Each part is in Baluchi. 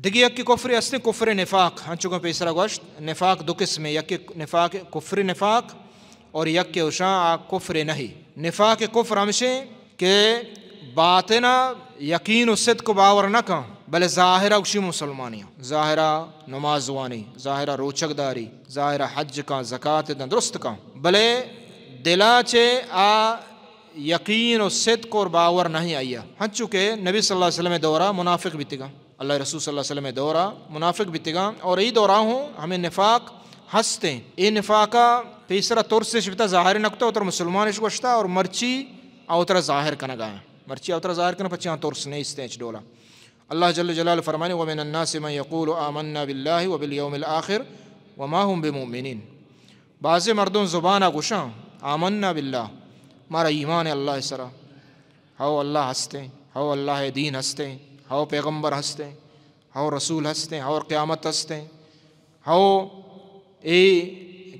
دگہ یکے کفرے ہستیں، کفر نفاق، ہنچو کہ پیسرا گوشت، نفاق دو قسمیں، یکے نفاق کفر نفاق اور یکے اشاں آ کفر نہیں۔ نفاق کفر ہمشیں کہ باطنا یقین و صدق و باور نہ کن، بلے ظاہرا گوشی مسلمانی، ظاہرا نماز وانی، ظاہرا روچگ داری، ظاہرا حج کن، زکات دن، درست کن، بلے دلا چے آ یقین و صدق اور باور نہیں آیا۔ ہنچو کہ نبی صلی اللہ علیہ وسلم دورا منافق بیتگا، اللہ رسول صلی اللہ علیہ وسلم دورا منافق بیتگا، اور ای دورا ہوں ہمیں نفاق ہستیں۔ ای نفاقا پیسرا ترسش بتا، ظاہر نکتا، اتر مسلمانش گوشتا، اور مرچی اوترا ظاہر کنگا ہیں۔ مرچی اوترا ظاہر کن، پچی آں ترس نیستیں اچ ڈولا۔ اللہ جل جلالہ فرمانے، ومن الناس من یقول آمنا باللہ وبالیوم الآخر وما هم بمؤمنین۔ بعضے مردم زبانا گوشاں، آمنا باللہ، مارا ایمان اللہ سرا، ہو اللہ ہستیں، ہو اللہ دین ہستیں، ہو پیغمبر ہستیں، ہو رسول ہستیں، ہو قیامت ہستیں، ہو اے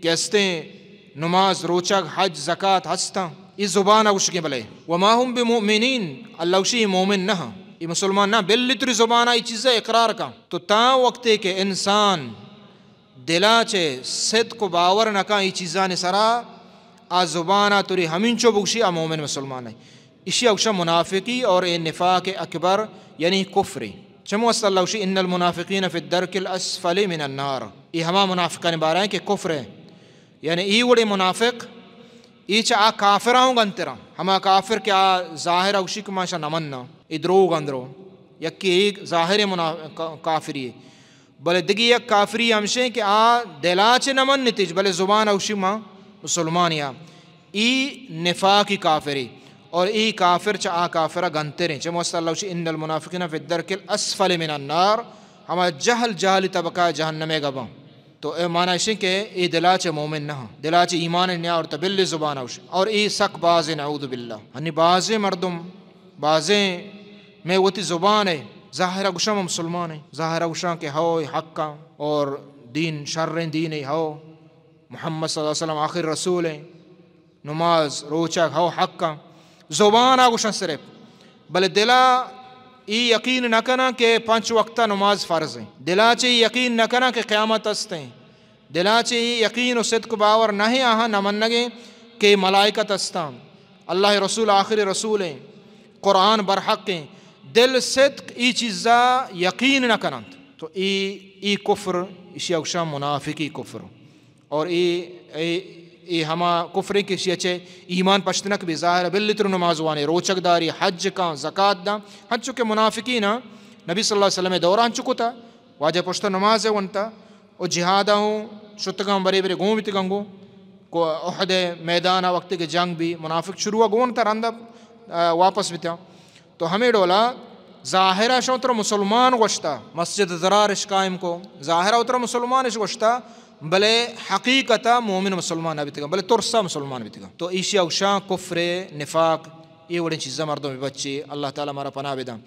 کہ ہستیں نماز، روچگ، حج، زکات ہستاں، ای زبانا گوشگیں، بلے وما هم بمؤمنین، اللہ گوشی ای مومن نہ، ای مسلمان نہ، بلے تری زبانا ای چیزا اقرار کن۔ تو تاں وقتے کہ انسان دلا چے صدق و باور نہ کن ای چیزانی سرا، آ زبانا تری ہمینچو بگوشی آ مومن مسلمان ہے۔ اشی اوشا منافقی اور اے نفاق اکبر یعنی کفری۔ چمو است اللہ گوشی، ان المنافقین فی الدرک الاسفل من النار۔ ای ہما منافقانی بارہ ہیں کہ کفر ہے۔ یعنی ای وڑے منافق، ای چہ آ کافراں گنتراں۔ ہما کافر کہ آ ظاہر اوشی کہ ما شا نمننا، ای دروگ اندرو۔ یکی ای ظاہر منا-، کا-، کافری ہے۔ بلے دگہ یک کافری ہمشیں کہ آ دلا چہ نہ منتج، بلے زبان اوشی ما مسلمانیا۔ ای نفاقی کافری، اور ای کافر چہ آ کافرہ گنتریں۔ چہ مست اللہ اوشی، ان المنافقین فی الدرک الاسفل من النار، ہما جہل جہلی طبقہ جہنمے گباں۔ تو اے معنی اشیں کہ ای دلا چہ مومن نہ، دلا چہ ایمان نیا، اور تبل زبان اوش، اور ای سک بازیں، نعوذ باللہ۔ ہنی بازیں مردم، بازیں میں وتی زبان ہے، ظاہرہ گوشاں من مسلمان ہیں، ظاہرہ گوشاں کہ ہو حقاں اور دین شریں دین ہے، ہو محمد صلی اللہ علیہ وسلم آخر رسول ہیں، نماز، روچگ، ہو حقاں، زبانا گوشاں صرف، بلے دلا ای یقین نہ کناں کہ پنچ وقتہ نماز فرض ہیں، دلا چہ ای یقین نہ کناں کہ قیامت ہستیں، دلا چہ ای یقین و صدق و باور نہ ہیں، آہاں نہ منگیں کہ ملائکت ہستاں، اللہ رسول آخر رسول ہیں، قرآن برحق ہیں، دل صدق ای چیزا یقین نہ کننت، تو ای، ای کفر، اشی اوشاں منافقی کفر۔ اور ای، ای، ای ہما کفریں کہ اشی چہ ایمان پشت نہ بی، ظاہر بل تر نماز وانے، روچگ داری، حج کاں، زکات داں، ہنچو کہ منافقین نبی صلی اللہ علیہ وسلم دوران ہنچو کتا، واجہ پشت نماز ونتا، و جہاد ہوں شتگاں، برے برے گون بیتگاں گوں۔ کو احد میدان وقت کہ جنگ بی، منافق شروع گون تا رند، آ، واپس بیتا۔ تو ہمے ڈولا ظاہرا شو تر مسلمان گوشتا، مسجد ضرارش قائم کو، ظاہرا تر مسلمانش گوشتا، بلے حقیقتا مومن مسلمان نہ بیتگا، بلے ترسا مسلمان بیتگا۔ تو ایشی اوشاں کفر، نفاق، اے وڑیں چیزاں مردم بچے، اللہ تعالی مارا پناہ بداں۔